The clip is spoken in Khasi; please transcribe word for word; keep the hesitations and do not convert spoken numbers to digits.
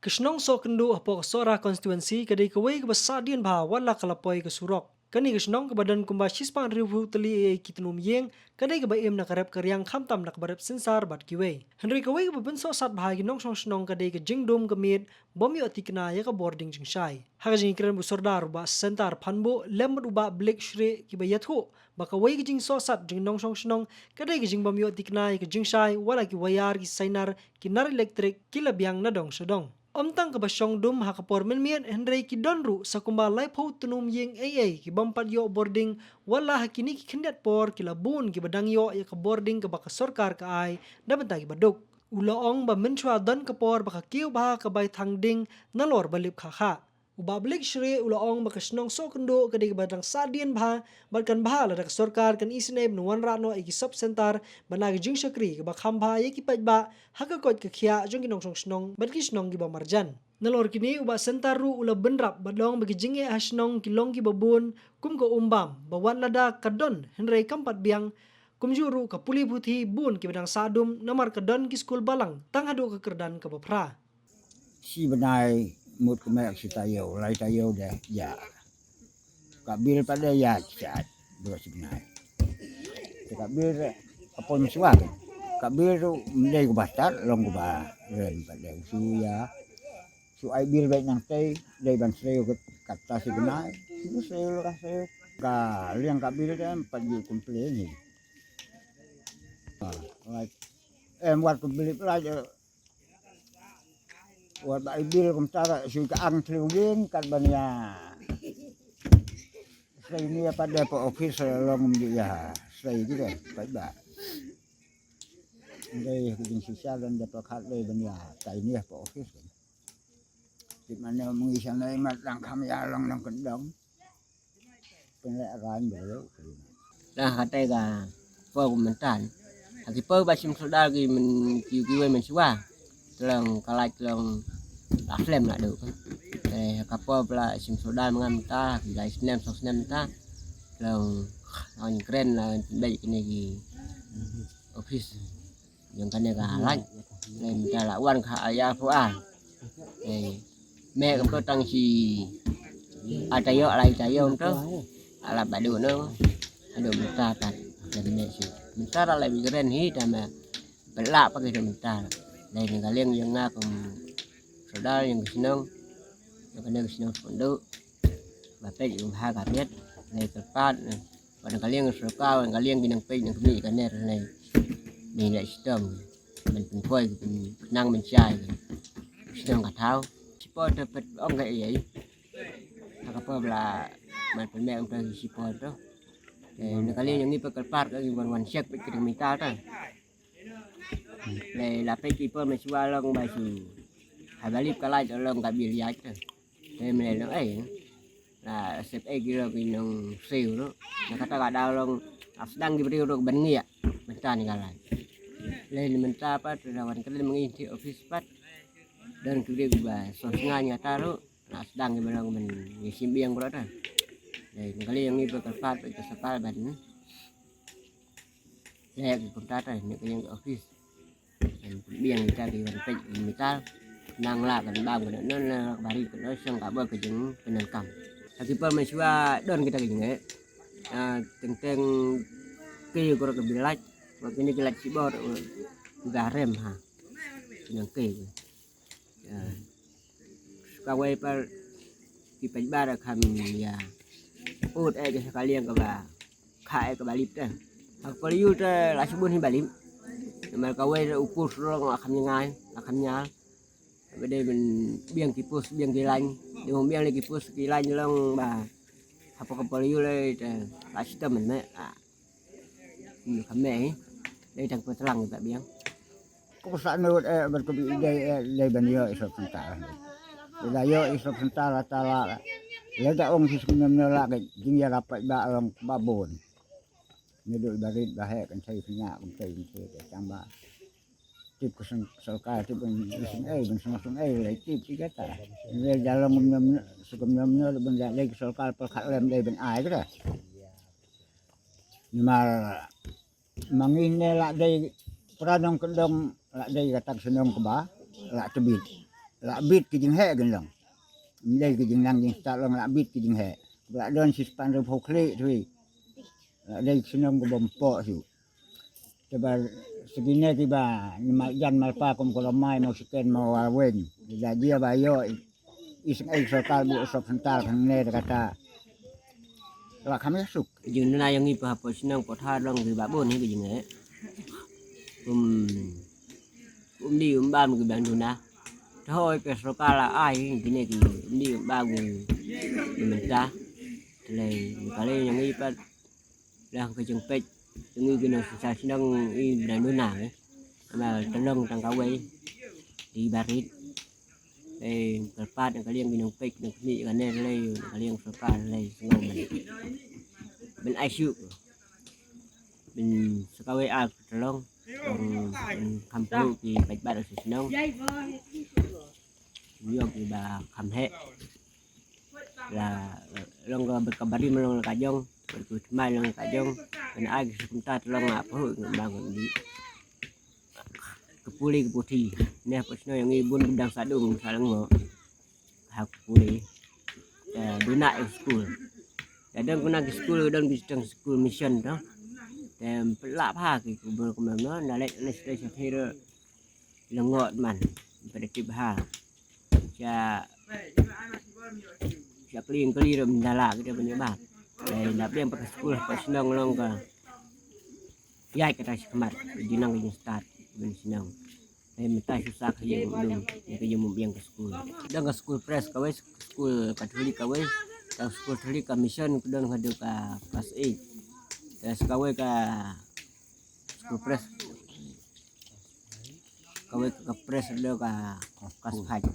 Ka shnong Sohkynduh hapoh ka Sohra constituency ka dei kawei kaba sahdien bha wat la ka la poi ka surok. Kane ka shnong kaba don kumba shispah hynriewphew tylli eiei ki tnum ïing, ka dei kaba im na ka rep ka riang khamtam na kaba rep synsar bad kiwei. Hynrei kawei kaba pynsohsat bha ïa ki nongshong shnong ka dei ka jingdum ka miet bym ïoh thikna ïa ka bording jingshai. Ha ka jingkren u Sordar u Bah Sentar Phanbuh lem bad u Bah Blik Shrieh kiba ïathuh ba kawei ka jingsohsat jong ki nongshong shnong ka dei ka jingbym ïoh thikna ïa ka jingshai wat la ki wire, ki sainar, ki nar elektrik ki la biang na dong sha dong. Ym tang kaba shong dum ha ka por mynmiet hynrei ki don ruh sa kumba laiphew tnum ïing eiei ki bym pat ïoh bording, wat la ha kine ki khyndiat por ki la bun kiba dang ïoh ïa ka bording kaba ka sorkar ka ai na bynta kiba duk. U la ong ba mynshuwa don ka por ba ka kiew bha ka bai thang ding nalor ba lip kha kha. U Bah Blik Shrieh u la ong ba ka shnong Sohkynduh ka dei kaba dang sahdien bha bad kan bha lada ka sorkar kan isynei ban wanrah noh ïa ki sub centre bad na ka jingshakri kaba kham bha ïa ki paidbah ha ka koit ka khiah jong ki nongshong shnong bad ki shnong kiba marjan. Nalor kine u Bah Sentar ruh u la bynrap bad ong ba ki jingeh ha shnong ki long kiba bun kum ka umbam ba wat lada ka don hynrei kam pat biang, kumjuh ruh ka pule puthi bun kiba dang sahdum namar ka don ki skul balang tang haduh ka kyrdan kaba phra. Shi bnai mut ka meh shi taïew, lai taïew de ïa. Ka bil pat de ïa, sha dua shi bnai. Te ka bil de ka pon shuwa ke. Ka bil tu mdei kaba stad long kaba rem pat de u shu ïa. Shu ai bil beit nangtei, dei ban siew ka, kata shi bnai. Shu siew la ka siew. Ka liang ka bil de pat ju complain hi. Ah, lai. Em wat ka bil lai de. Wat ba ai bil kumta ka shu ka ang thliew ïing kat ban ïa. Sei ni apa de pa office long um ju ïa. Sei ji de pa ba. Dei ka jingshisha don de pa khat dei ban ïa. Kai ni pa office. Ti mane mungi sha nai mat dang kham ïa long nang kendong. Pynleh rang de. Dah kata ka por ku mynta. Ha ki por ba shim soda ki men ki ki wei men shuwa. Tlang kalai tlang la flem la duk. Eh ka por ba la shim soda mengan mynta ki lai snem sok snem mynta. Tlang ang kren la bai kini ki office. Jong kane ka lait. Lem ta la wan ka aya pu a. Eh, me ka tang si atayo lai tayo to. Ala badu no. Ado mynta ta. Lem me si. Mynta la bi kren hi ta ma. Pela pa ke mynta. Lem ka leng jong nga kum sodar jong ka shnong. Jong kane ka shnong Sohkynduh. Ba pek jong ha ka miet. Lem ka pat. Wan ka liang ka sorkar, wan ka liang ki nang peit nang kmih ka ner nei. Nei leh shitom. Ban pynpoi ki pynkhnang mynshai ki. Shitom ka thaw. Shipor te pet ong ka ei ei. Ha ka por ba la man pynmeh ong te shipor to. Te na ka liang jong ngi pet kyrpad ka ngi wan wan check peit ki dang mita ta. Le la peit ki por me shuwa long ba shu. Ha ba lip ka lait long ka bil ïaid te. Te me long ei. La sep ei ki long ki nong siew no. Na kata ka daw long la sdang ki briew ruh ban ngiah. Mynta ni ka lait. Le ni mynta pat la wan kren ma ngi ti office pat. Don ki briew ba sosnga ni kata ruh. La sdang ki ba long ban ngi sim biang ruh ta. Le ni ka liang ngi ba kyrpad ba ka sapal ban. Leh ki kumta ta ne ka ïing ka office. Kan pynbiang kita ki ban peit ki meter. Nang la kan bam ka non la ka bari ka non shong ka ba ka jing pyndonkam. Ha ki por mynshuwa don kita ki jingeh. Ah, teng teng ki ko ka bilat. Wa kini ki lat shibor. Ga rem ha. Nang ki. Ya. Kawei pat ki paidbah kham ïa. Ut eh ki sa ka liang kaba kha eh kaba lip te. Ha ka por ïu te la shibun hi ba lip. Namar kawei te u pus long la kham ïa ngai, la kham ïa. Ba dei ban biang ki pus, biang ki lain. Dei ban biang ki pus ki lain long ba. Ha ka por ïu le te la shitom mynne. Ah. Ïa ka mei. Dei tang pynlang ïa ka biang. Ko sa nut eh ban ko bi dei eh dei ban ïoh i sop senta. Dei da ïoh i sop senta la ta la. Le da ong si sum nem la ka jing ïa rapat ba long ba bun. Ni dul barit ba he kan sai senya kan sai kan sai ka chang ba. Tip ko seng sorkar tip ban seng ei ban seng seng ei le tip ti kata. Le da long nem sukum nem ne ban da le sorkar pa khat lem dei ban ai kata. Namar ma ngi ne la dei pra nongkyndong la dei ka tak shnong kaba la tbit. La bit ki jingheh kin long. Ym dei ki jingnang jingstad long, la bit ki jingheh. Ba la don shi spah hynriewphew khlieh twi. La dei shnong ka bym poh shuh. Te ba sgine kiba ni ma jan malpa kum kolomai mau siken mau warwen. Da jia ba ïoh i seng ei sorkar bu sop sentar hangne da kata. Ba kham ïa suk. Jingduna ïa ngi pa hapoh shnong Pawthar long kiba bun hi ki jingheh. Um, um di um bam kiba duna. Te hoi ka sorkar la ai kine ki um di um bam ki mynta. Te lei ka lei ïa ngi pat lang ka jingpeit ïa ngi ki nongshong shnong i ba duna eh. Ama te long tang kawei di barit. Eh, kyrpad na ka liang ki nongpeit na kmie kane lei na ka liang sorkar lei sngewbha ban ai shuh. Ban sa kawei ar ka long ban kham pynlut ki paidbah shnong. Ïoh kiba kham heh. La long ka bad ka barim long la ka jong, bad ka thymmai long la ka jong. Ban ai ki suk kumta te long la pynlut ngi bang ngi. Ka pule ka puthi ne pa shnong ïa ngi bun dang sa dung sa lang mo. Ha ka pule. Te duna ïa skul. Te don kuna ki skul don ki tang skul mission to. Te pynlah bha ki kubur kumno no na leh na sdei sa thir. Lengot man pada tip ha. Sha sha kling kling rum dala kita punya ba. Lai na biang pa skul pa shnong long ka. Ïa kata shi khmat jinang jingstad ban shnong. Lai mynta susah ka ïa mum ïa ka ïa mum biang ka skul. Dang ka skul pres kawei, skul Katholik kawei, ka skul Katholik ka mission ka don ka dei ka class eight. Ka skawei ka skul pres. Kawei ka pres dei ka class five.